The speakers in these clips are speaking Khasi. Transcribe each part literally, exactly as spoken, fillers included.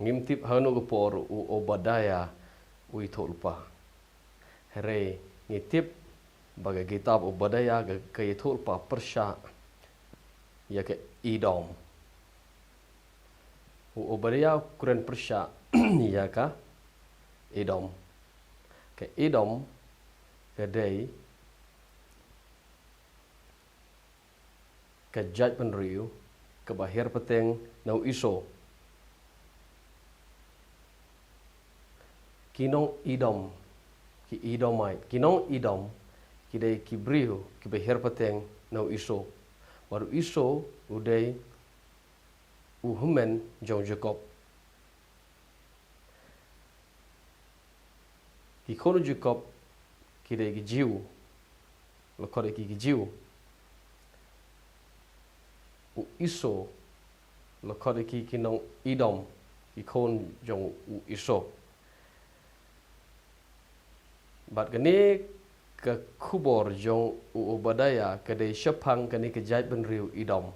Ngim tip hangno ka por u Obadiah u ïathuhlypa. Hynrei ngi tip ba ka kitab Obadiah ka, ka ïathuhlypa pyrshah ïa ka Edom. U Obadiah u kren pyrshah ïa ka Edom. Ka Edom ka dei ka jaitbynriew kaba hiar pateng na u Esau. Ki nong Edom, ki Edomite, ki nong Edom, ki dei ki briew kiba hiar pateng na u Esau. Bad u Esau u dei u hynmen jong u Jakob. Ki khun u Jakob ki dei ki Jiw, la khot ïa ki ki Jiw. U Esau, la khot ïa ki ki nong Edom, ki khun jong u Esau. Bad kane ka khubor jong u Obadiah ka dei shaphang kane ka jaitbynriew Edom.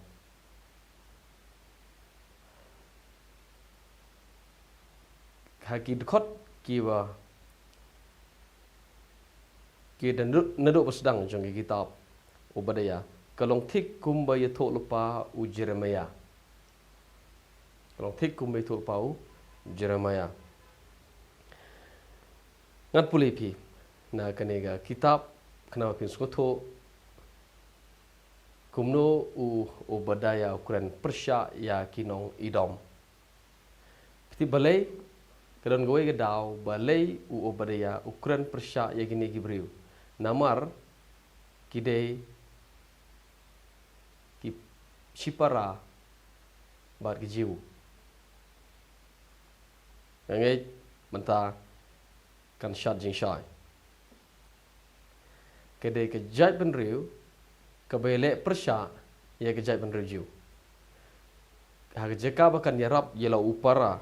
Ha ki dkhot kiba, ki da naduh, naduh ba sdang jong ki kitab Obadiah, ka long thik kumba ïathuhlypa u Jeremiah. Ka long thik kumba ïathuhlypa u Jeremiah. Ngan pule phi na kane ka kitab, khnang ba phin sngewthuh kumno u Obadiah u kren pyrshah ïa ki nong Edom. Phi tip balei? Ka don kawei ka daw balei u Obadiah u kren pyrshah ïa kine ki briew. Namar ki dei ki shipara bad ki Jiw. Nga ngeit mynta kan shad jingshai. Ka dei ka jaitbynriew kaba ïaleh pyrshah ïa ka jaitbynriew Jiw. Ha ka jaka ba kan ïarap ïa la u para,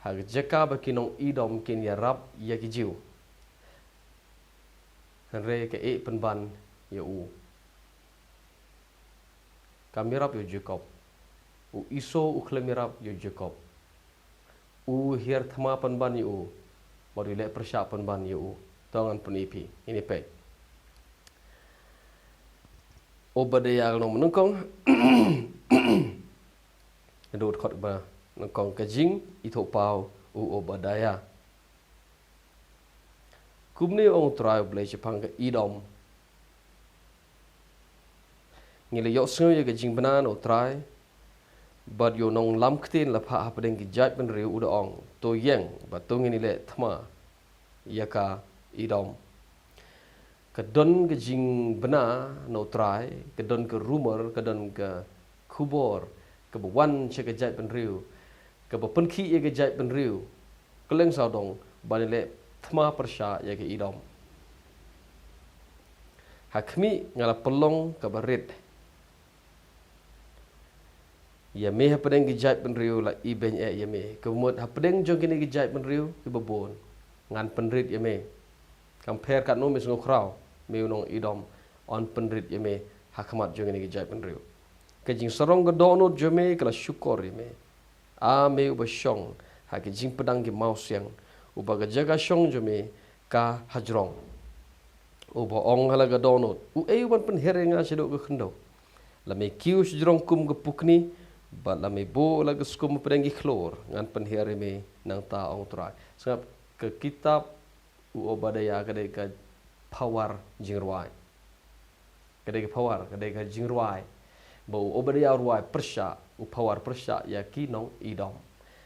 ha ka jaka ba ki nong Edom kin ïarap ïa ki Jiw, hynrei ka ïeh pynban ïa u. Kam ïarap ïa u Jakob. U Esau u khlem ïarap ïa u Jakob. U hiar thma pynban ïa u bad u leh pyrshah pynban ïa u. To ngan pyni phi, ngin ïa peit. Obadiah ka lynnong nyngkong, naduh dkhot ba nyngkong. Ka jingïathuhpaw u Obadiah. Kumne u ong u Trai U Blei shaphang ka Edom: Ngi la ïohsngew ïa ka jingbna na u Trai, bad ïa u nonglam ktien la phah hapdeng ki jaitbynriew, u da ong: To ïeng, bad to ngin ïaleh thma ïa ka Edom. Ka don ka jingbna na u Trai, ka don ka rumor, ka don ka khubor kaba wan sha ka jaitbynriew, kaba pynkhih ïa ka jaitbynriew kylleng sawdong ban ïaleh thma pyrshah ïa ka Edom. Ha khmih, nga la pynlong kaba rit ïa me hapdeng ki jaitbynriew, la ibeiñ eh ïa me. Ka mut hapdeng jong kine ki jaitbynriew kiba bun, ngan pynrit ïa me. Kam pher katno me sngewkhraw, me u nong Edom, yn pynrit ïa me ha khmat jong kine ki jaitbynriew. Ka jingsarong ka dohnud jong me ka la shukor ïa me, A me uba shong ha ki jingpdang ki mawsiang, uba ka jaka shong jong me ka hajrong, uba ong ha la ka dohnud: Uei uban pynhiar ïa nga shaduh ka khyndew? La me kiew shajrong kum ka pukni, bad la me buh la ka skum hapdeng ki khlur. Ngan pynhiar ïa me nangta, ong u Trai. Sngap, ka kitab u Obadiah ka dei ka power jingrwai. Ka dei ka power, ka dei ka jingrwai. Ba u Obadiah u rwai pyrshah, u power pyrshah ïa ki nong Edom.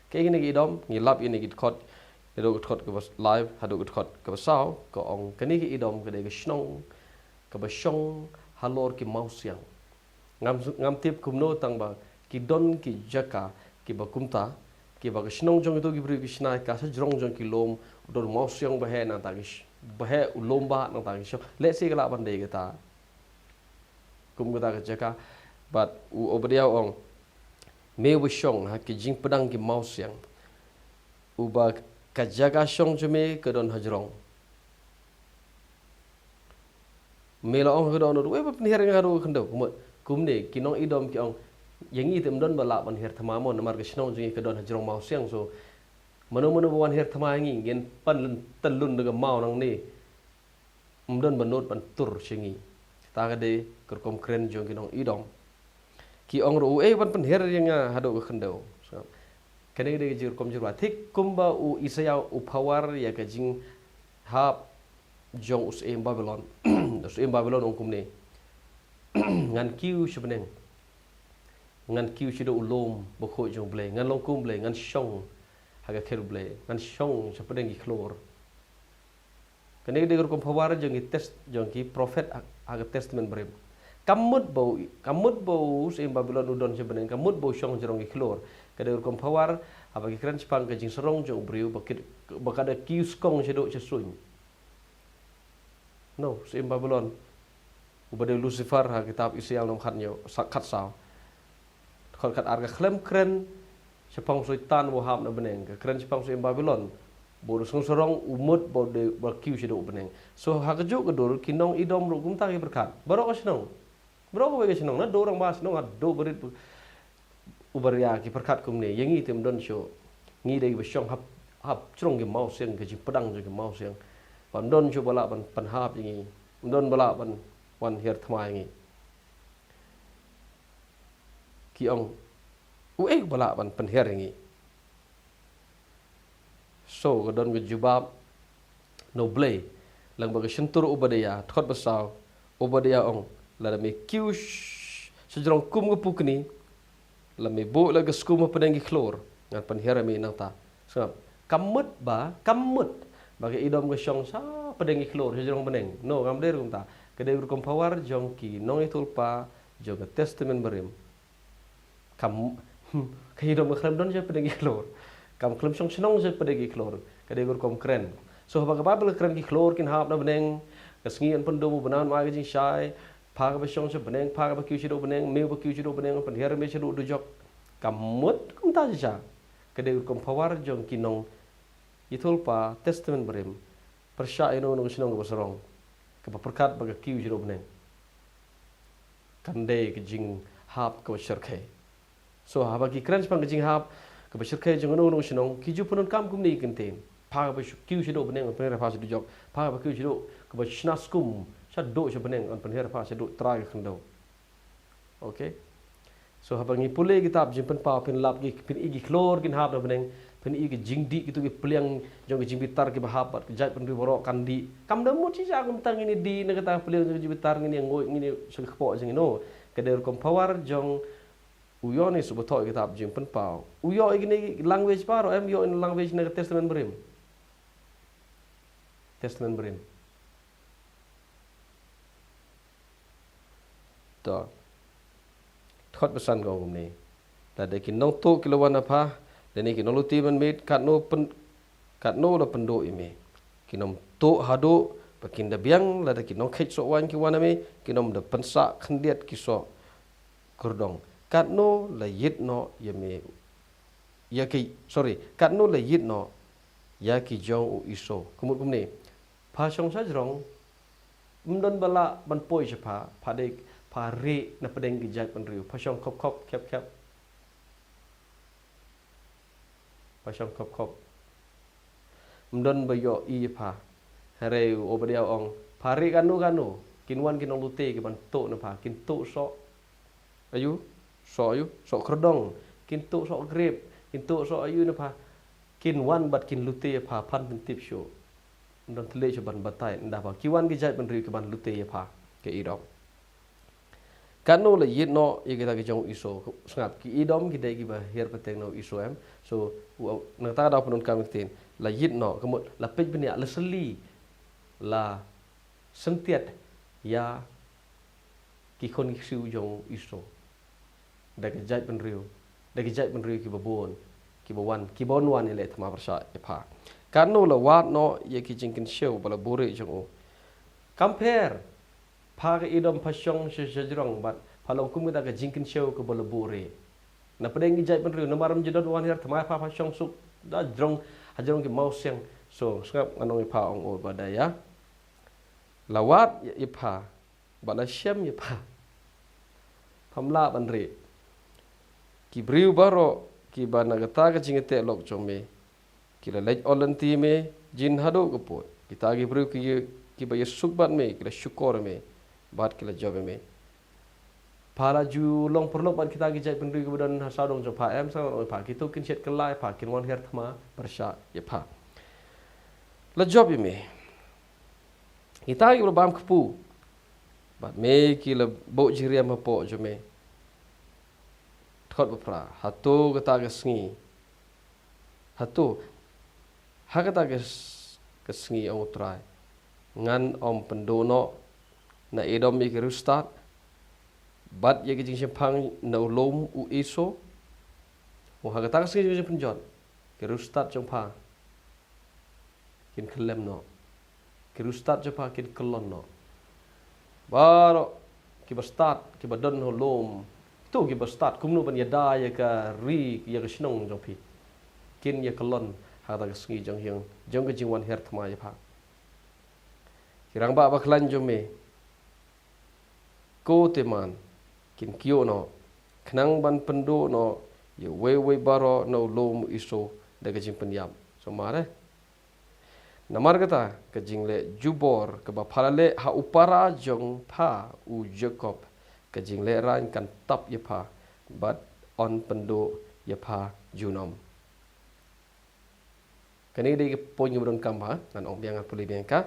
Kaei kine ki Edom? Ngi lap ïa kine ki dkhot, naduh ka dkhot kaba lai haduh ka dkhot kaba saw, ka ong kane ka Edom ka dei ka shnong kaba shong halor ki mawsiang. Ngam, ngam tip kumno, tang ba ki don ki jaka kiba kumta, kiba ka shnong jong kito ki briew ki shna ka shajrong jong ki lum, u don mawsiang baheh, nangta ki sh-, baheh u lum bah, nangta ki shong. Lehse ka lah ban dei kata, kum kata ka jaka. Bad u Obadiah u ong: Me uba shong ha ki jingpdang ki mawsiang, uba ka jaka shong jong me ka don hajrong. Me la ong ha ka dohnud: Uei ba pynhiar ïa nga haduh ka khyndew? Kumne, kumne ki nong Edom ki ong: Ïa ngi te ym don ba lah ban hiar thma mo, namar ka shnong jong ngi ka don hajrong mawsiang. So Mano mano ba wan hiar thma ïa ngi, ngin pan lun, tan lun da ka maw nangne. Ym don ba nud ban tur sha ngi. Ta ka dei ka rukom kren jong ki nong Edom. Ki ong ruh, u ei ban pynhiar ïa nga haduh ka khyndew. Kane ka dei ka jingrukom jingruwai thik kumba u Isaïah u phawar ïa ka jinghap jong u syiem Babilon. U syiem Babilon u ong kumne. Ngan kiew sha bneng. Ngan kiew shaduh u lum bakhuid jong U Blei. Ngan long kum U Blei, ngan shong ha ka khet U Blei. Ngan shong sha pdeng ki khlur. Kane ka dei ka rukom phawar jong ki test, jong ki prophet ha, ha ka Testament Barim. Kam mut ba u, kam mut ba u syiem Babilon u don sha bneng, kam mut ba u shong sha rong ki khlur. Ka dei ka rukom phawar, haba ki kren shaphang ka jingsarong jong u briew, ba ki, ba ka da kiew skong shaduh sha suiñ. No, u syiem Babilon. Uba dei u Lucifer ha kitab Isaïah lynnong khathynñiew, sa-, khatsaw. Dkhot khatar, ka khlem kren shaphang u Soitan uba hap na bneng, ka kren shaphang u syiem Babilon. Ba u da sngewsarong, u mut ba u dei ba kiew shaduh bneng. So ha kajuh ka dur ki nong Edom ruh kumta ki pyrkhat. Baroh ka shnong. Baroh kawei ka shnong, naduh rangbah shnong haduh barit uba ria ki pyrkhat kumne, ïa ngi te ym don shuh. Ngi dei kiba shong hap, hap shrong ki mawsiang, ka jingpdang jong ki mawsiang. Ba ym don shuh ba lah ban pynhap ïa ngi. Ym don ba lah ban wan hiar thma ïa ngi. Ki ong, u ei ba lah ban pynhiar ïa ngi. So ka don ka jubab na U Blei lyngba ka shyntur Obadiah, dkhot ba saw, Obadiah ong, lada me kiew sh-, shajrong kum ka pukni, lada me buh la ka skum hapdeng ki khlur, ngan pynhiar ïa me nangta. Sngap, kam mut ba, kam mut ba ka Edom ka shong sha pdeng ki khlur, shajrong bneng. No, kam dei ruh kumta. Ka dei rukom phawar jong ki nongïathuhlypa jong ka Testament Barim. Kam, hmm, ka Edom ka khlem don sha pdeng ki khlur. Kam khlem shong shnong sha pdeng ki khlur. Ka dei ka rukom kren. So haba ka Baibl ka kren ki khlur kin hap na bneng, ka sngi yn pyndum, u bnai un ai ka jingshai, pha kaba shong sha bneng, pha kaba kiew shaduh bneng, me uba kiew shaduh bneng, pynhiar me shaduh dujok. Kam mut kumta shisha. Ka dei ka rukom phawar jong ki nongïathuhlypa Testament Barim. Pyrshah ïa uno uno ka shnong kaba sarong, kaba pyrkhat ba ka kiew shaduh bneng. Kan dei ka jinghap kaba shyrkhei. So haba ki kren shaphang ka jinghap kaba shyrkhei jong uno uno u shnong, ki ju pyndonkam kumne ki kyntien. Pha kaba shu-, kiew shaduh bneng, yn pynhiar ïa pha shaduh jok. Pha kaba kiew shaduh, kaba shna skum shaduh sha bneng, yn pynhiar ïa pha shaduh trai ka khyndew. Okay. So haba ngi pule kitab Jingpynpaw, phin lap ki, phin i ki khlur kin hap na bneng, phin i ki jingdih, kito ki pliang jong ki jingbitar kiba hap, bad ka jaitbynriew baroh kan dih. Kam da mut shisha kumta ngin ïa dih na kata ka pliang jong ki jingbitar, ngin ïa nguid, ngin ïa sha ka kpoh jong ngi, no. Ka dei rukom phawar jong u Ïoannis uba thoh ïa kitab Jingpynpaw. U ïoh ïa kine ki language baroh, em, ïoh ïa language na ka Testament Barim. Testament Barim. To. Dkhot ba san ka ong kumne. Lada ki nongtuh ki la wan ha pha, lane ki nonglute mynmiet, katno pyn-, katno la pynduh ïa me. Kin ym tuh haduh ba kin da biang, lada ki nongkheit soh waiñ ki wan ha me, kin ym da pynsah khyndiat ki soh khyrdong. Katno la ïit noh ïa me. Ïa ki, sorry, katno la ïit noh ïa ki jong u Esau. Ka mut kumne. Pha shong shajrong, ym don ba lah ban poi sha pha, pha dei, pha rieh na pdeng ki jaitbynriew, pha shong khop khop khep khep. Pha shong khop khop. Ym don ba ïohi ïa pha. Hynrei u Obadiah u ong, pha rieh kano kano, kin wan ki nonglute kiban tuh na pha, kin tuh soh. Aïu, soh aïu, soh khyrdong, kin tuh soh grep, kin tuh soh aïu na pha, kin wan bad kin lute ïa pha, phan pyntip shuh. Ym don thylliej shuh ban batai, ynda pha, ki wan ki jaitbynriew kiban lute ïa pha, ka Edom. Katno la ïit noh ïa kita ki jong u Esau, sngap, ki Edom ki dei kiba hiar pateng na u Esau, em. So, u, nangta ka daw pyndonkam ka ktien, la ïit noh, ka mut, la peit bniah, la sylli, la syntiat ïa ki khun ki ksiew jong u Esau. Da ki jaitbynriew, da ki jaitbynriew kiba bun, kiba wan, kiba wan wan ïaleh thma pyrshah ïa pha. Katno la wad noh ïa ki jingkynshew ba la buhrieh jong u. Kam pher, pha ka Edom pha shong sha, shajrong bad pha long kum kita ka jingkynshew kaba la buhrieh. Na pdeng ki jaitbynriew, namar ym ju don ba wan hiar thma ïa pha, pha shong suk da jrong, ha jrong ki mawsiang. So, sngap ngan ong ïa pha, ong u Obadiah. La wad ïa, ïa pha, bad la shem ïa pha. Pham lah ban rieh. Ki briew baroh kiba na kata ka jingïateh lok jong me, ki la leit on lynti ïa me, jin haduh ka pud. Kita ki briew ki, kiba ïasuk bad me, ki la shukor ïa me, bad ki la jop ïa me. Pha la ju long paralok bad kita ki jaitbynriew kiba don ha sawdong jong pha, em? Sngewbha ong ïa pha, kito kin shet kylla ïa pha, kin wan hiar thma pyrshah ïa pha. La jop ïa me. Kita kiba la bam kpu bad me ki la buh jingriam hapoh jong me. Dkhot ba phra. Hato kata ka sngi, hato ha kata ka s-, ka sngi, ong U Trai, ngan ym pynduh noh na Edom ïa ki riewstad, bad ïa ki jingshemphang na u lum u Esau? Mo, ha kata ka sngi jong ka jingpynjot, ki riewstad jong pha kin kyllem noh, ki riewstad jong pha kin kyllon noh. Baroh kiba stad, kiba don ha u lum, to kiba stad kumno ban ïada ïa ka ri, ïa ka shnong jong phi, kin ïakyllon ha kata ka sngi jong ka jing, jong ka jingwan hiar thma ïa pha. Ki rangbah bakhlaiñ jong me, ko Teman, kin kyiuh noh, khnang ban pynduh noh ïa uwei uwei baroh na u lum u Esau da ka jingpynïap. Sngewbha, eh? Namar kata ka jingleh jubor kaba pha la leh ha u para jong pha u Jakob, ka jinglehraiñ kan tap ïa pha, bad yn pynduh ïa pha junom. Kane ka dei ka point kaba donkam bha, ngan ong biang, ngan pule biang ka.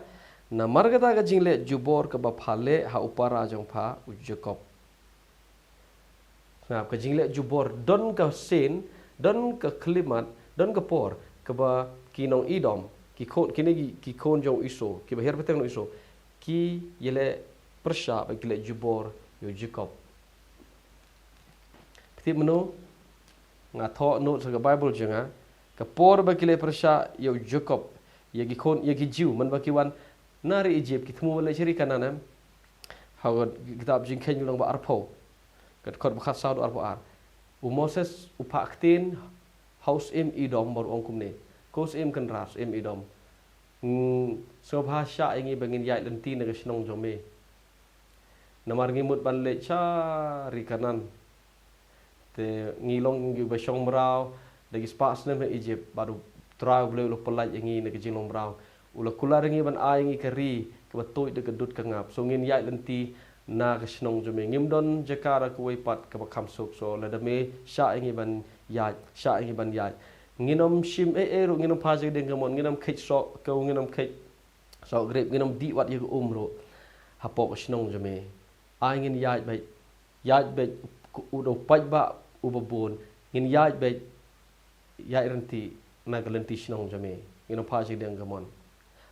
Namar kata ka jingleh jubor kaba pha la leh ha u para jong pha u Jakob. Sngap, ka jingleh jubor, don ka sien, don ka khyllipmat, don ka por kaba ki nong Edom, ki khun, kine ki, ki khun jong u Esau, kiba hiar pateng na u Esau, ki ïaleh pyrshah bad ki leh jubor ïa u Jakob. Phi tip mynno? Nga thoh note sha ka Baibl jong nga, ka por ba ki leh pyrshah ïa u Jakob, ïa ki khun, ïa ki Jiw, mynba ki wan na ri Ijipt, ki thmu ban leit sha ri Kanaan, em? Ha ka kitab Jingkheiñ lynnong ba arphew, ka dkhot ba khatsaw haduh arphew ar. U Moses u phah ktien ha u syiem Edom bad u ong kumne: Ko syiem Kynrad, syiem Edom, mm, sngewbha shah ïa ngi ba ngin ïaid lynti na ka shnong jong me. Namar ngi mut ban leit sha ri Kanaan. Te ngi long kiba shong mraw da ki spah snem ha Ijipt, bad U Trai U Blei u la pyllait ïa ngi na ka jinglong mraw. U la kular ïa ngi ban ai ïa ngi ka ri kaba tuid da ka dud ka ngap. So ngin ïaid lynti na ka shnong jong me. Ngim don jaka da kawei pat kaba kham suk. So lada me shah ïa ngi ban ïaid, shah ïa ngi ban ïaid. Ngin ym shim ei ei ruh, ngin ym phah sha ka dieng kamon, ngin ym kheit soh kew, ngin ym kheit soh grep, ngin ym dih wat ïa ka um ruh hapoh ka shnong jong me. Ai ngin ïaid beit, ïaid beit, u da u paidbah uba bun, ngin ïaid beit, ïaid ryntih na ka lynti shnong jong me, ngin ym phah sha ka dieng kamon.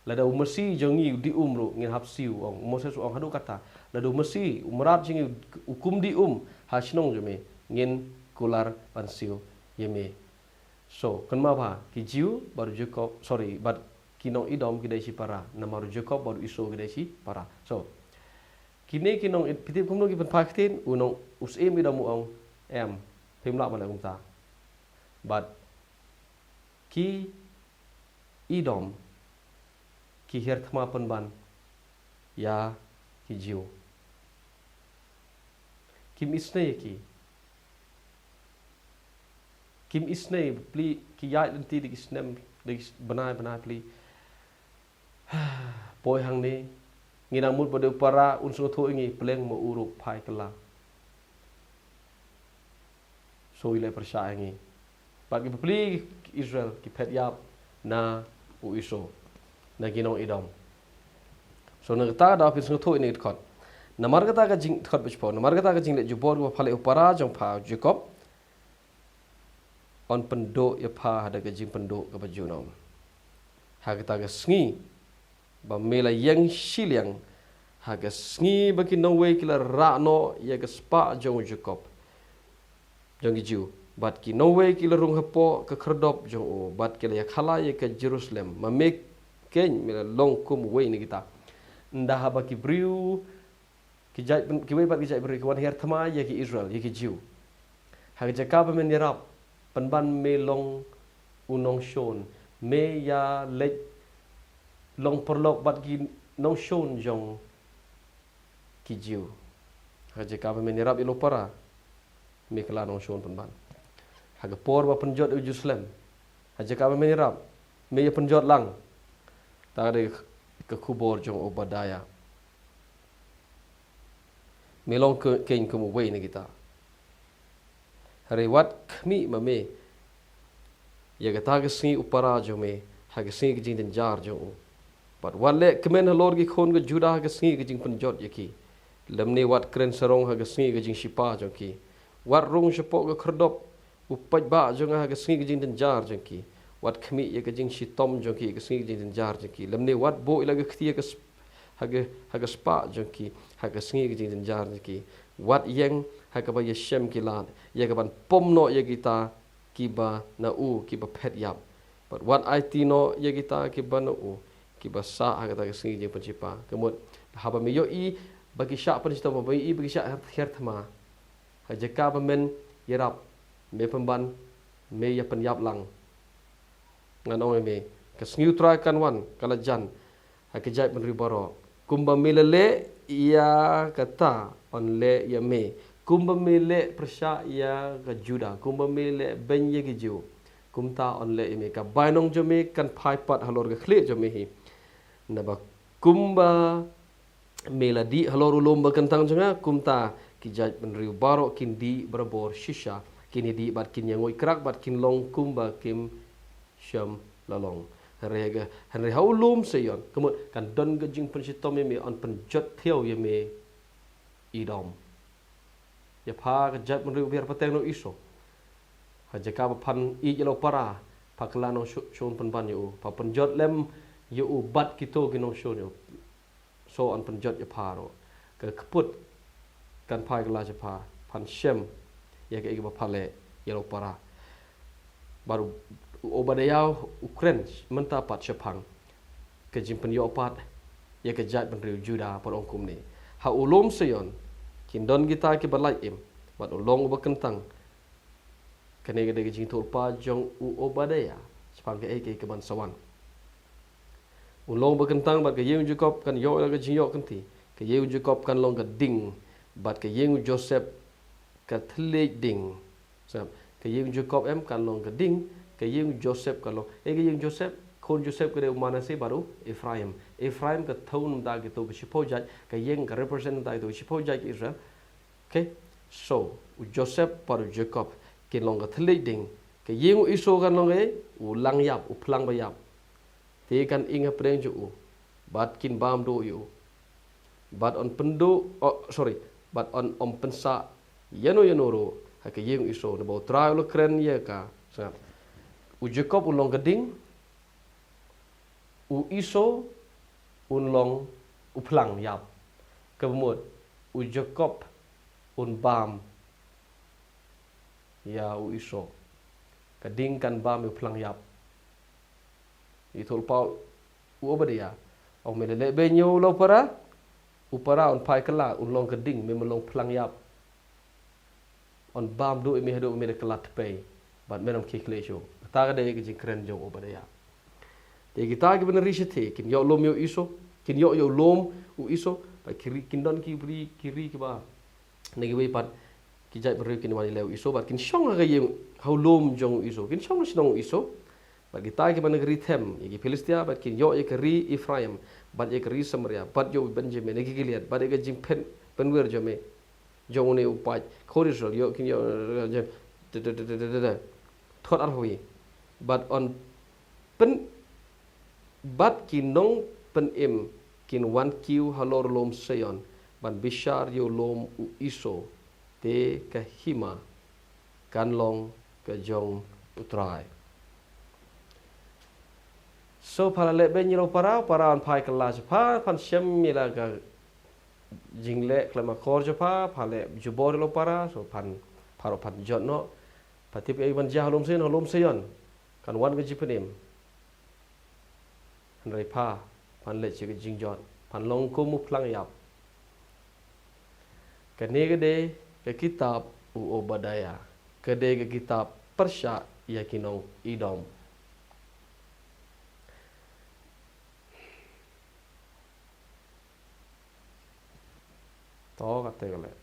Lada u masi jong ngi u dih um ruh, ngin hap siew, ong. U Moses u ong haduh katta. Lada u masi, u mrad jong ngi u kum dih um ha shnong jong me, ngin kular ban siew ïa me. So kynmaw bha, ki Jiw bad u Jakob, sorry, bad ki nong Edom ki dei shipara, namar u Jakob bad u Esau ki dei shipara. So kine ki nong Ed-, phi tip kumno ki pynphah ktien? U nong, u syiem Edom u ong, em, phim lah ban leh kumta. Bad ki Edom ki hiar thma pynban ïa ki Jiw. Kim isynei ïa ki. Kim isynei, plie, ki ïaid lynti da ki snem, da ki bnai bnai, plie. Poi hangne, ngi nang mut ba dei u para un sngewthuh ïa ngi, pleng ma u ruh phai kylla. So i leh pyrshah ïa ngi. Bad ki bapli Israel ki phet ïap na u Esau, na ki nong Edom. So na kata ka daw phin sngewthuh ïa kane ka dkhot. Namar kata ka jing, dkhot ba shiphew, namar kata ka jingleh jubor kaba pha leh u para jong pha u Jakob, yn pynduh ïa pha ha da ka jingpynduh kaba junom. Ha kata ka sngi ba me la ïeng shiliang, ha ka sngi ba ki nongwei ki la rah noh ïa ka spah jong u Jakob, jong ki Jiw, bad ki nongwei ki la rung hapoh ka khyrdop jong u, bad ki la ïakhala ïa ka Jerusalem, ma me keiñ me la long kum uwei na kita. Ynda haba ki briew, ki jait, kiwei pat ki jaitbynriew ki wan hiar thma ïa ki Israel, ïa ki Jiw, ha ka jaka ba men ïarap, pynban me long u nongshun, me ïa leit long paralok bad ki nongshun jong ki Jiw. Ha ka jaka ba men ïarap ïa la u para, me kylla nongshun pynban. Ha ka por ba pynjot ïa u Jerusalem, ha ka jaka ba men ïarap, Me ïa pynjot lang. Ta dei ka khubor jong u Obadiah. Me long ke-, keiñ kum uwei na kita. Hynrei wat khmih ma me ïa kata ka sngi u para jong me ha ka sngi ka jingjynjar jong u. Bad wat leh kmen halor ki khun ka Judah ha ka sngi ka jingpynjot ïa ki. Lymne wat kren sarong ha ka sngi ka jingshipa jong ki. Wat rung shapoh ka khyrdop u paidbah jong nga ha ka sngi ka jingjynjar jong ki. Wat khmih ïa ka jingshitom jong ki ha ka sngi ka jingjynjar jong ki. Lymne wat buh ïa la ka kti ha ka sp-, ha ka, ha ka spah jong ki ha ka sngi ka jingjynjar jong ki. Wat ïeng ha kaba ïashem ki lad ïa kaban pom noh ïa kita kiba na u kiba phet ïap. Bad wat aiti noh ïa kita kiba na u kiba sah ha kata ka sngi jingpynshipa. Ka mut haba me ïohi ba ki shah pynshitom, haba me ïohi ba ki shah her, her thma. Ha jaka ba men ïarap, me pynban, me ïa pynïap lang. Ngan ong ïa me, ka sngi U Trai kan wan, ka la jan ha ka jaitbynriew baroh. Kumba me la leh ïa kata, yn leh ïa me. Kumba me leh pyrshah ïa ka Judah, kumba me leh beiñ ïa ki Jiw, kumta yn leh ïa me. Ka bainong jong me kan phai pat halor ka khlieh jong me hi. Naba kumba me la dih halor u lum ba kyntang jong nga, kumta ki jaitbynriew baroh kin dih barabor shisha. Kin ïa dih bad kin ïa nguid krak bad kin long kumba kim shym la long. Hynrei ha, hynrei ha u lum Sion, ka mut kan don ka jingpynshitom ïa me, yn pynjot thiaw ïa me Edom. Ïa pha ka jaitbynriew uba ïar pateng na u Esau. Ha jaka ba phan ïeit ïa la u para, pha kylla nongshun pynban ïa u, pha pynjot lem ïa u bad kito ki nongshun ïa u. So yn pynjot ïa pha ruh. Ka kput kan phai kylla sha pha, phan shem ïa kaei kaba pha leh ïa la u para. Bad u, u Obadiah u kren mynta pat shaphang ka jingpynïoh pat ïa ka jaitbynriew Judah, bad ong kumne: Ha u lum Sion kin don kita kiba lait im, bad u long uba kyntang. Kane ka dei ka jingïathuhlypa jong u Obadiah shaphang kaei kaei kaban sa wan. U long uba kyntang, bad ka ïing u Jakob kan ïoh ïa la ka jingïoh kynti. Ka ïing u Jakob kan long ka ding, bad ka ïing u Joseph ka thylliej ding. Sngap, ka ïing u Jakob em kan long ka ding, ka ïing u Joseph kan long. Ei ka ïing u Joseph, khun Joseph ka dei u Manasseh bad u Ephraim. Ephraim ka thew na bynta kito ki shiphew jait, ka ïing ka represent na bynta kito ki shiphew jait ka Israel. Okay? So, u Joseph bad u Jakob kin long ka thylliej ding. Ka ïing u Esau kan long ei, u lang ïap, u phlang ba ïap. Te kan ing hapdeng jong u, bad kin bam duh ïa u. Bad yn pynduh, oh, sorry, bad yn ym pynsah ïano ïano ruh ha ka ïing u Esau, naba U Trai u la kren ïa ka. Sngap. U Jakob un long ka ding, u Esau un long u phlang ïap. Kaba mut u Jakob un bam ïa u Esau. Ka ding kan bam ïa u phlang ïap. Ïathuhlypa u Obadiah, ong me la leh beiñ ïa u la u para, u para un phai kylla, un long ka ding, me men long phlang ïap. Un bam duh ïa me haduh me da kylla tpei, bad men ym khie khleh shuh. Kata ka dei ka jingkren jong u Obadiah. Te kita kiba na ri shatei kin ïoh lum ïa u Esau, kin ïoh ïa u lum u Esau, bad ki ri, kin don ki ri, ki ri kiba na kiwei pat ki jaitbynriew kin wan ïaleh u Esau, bad kin shong ha ka ïing, ha u lum jong u Esau, kin shong shnong u Esau. Bad kita kiba na ka ri Them, ïa ki Philistia, bad kin ïoh ïa ka ri Ephraim, bad ïa ka ri Samaria, bad ïa u Benjamin, ïa ki Gilead, bad ïa ka jingpyn, pynwir jong me, jong une u paid, khun Israel, ïoh kin ïoh, thot arphew. Bad yn pyn, bad ki nongpynim kin wan kiew halor lum Sion, ban bishar ïa u lum u Esau, te ka hima kan long ka jong U Trai. So pha la leh beiñ ïa la u para, u para un phai kylla sha pha, phan shem ïa la ka jingleh khlem akor jong pha, pha leh jubor ïa la u para, so phan, pha ruh phan jot noh. Pha tip kaei ban jia ha lum Sion, ha lum Sion kan wan ka jingpynim. Hynrei pha, phan leh sha ka jingjot, phan long kum u phlang ïap. Kane ka dei ka kitab u Obadiah, ka dei ka kitab pyrshah ïa ki nong Edom. To kata ka leh.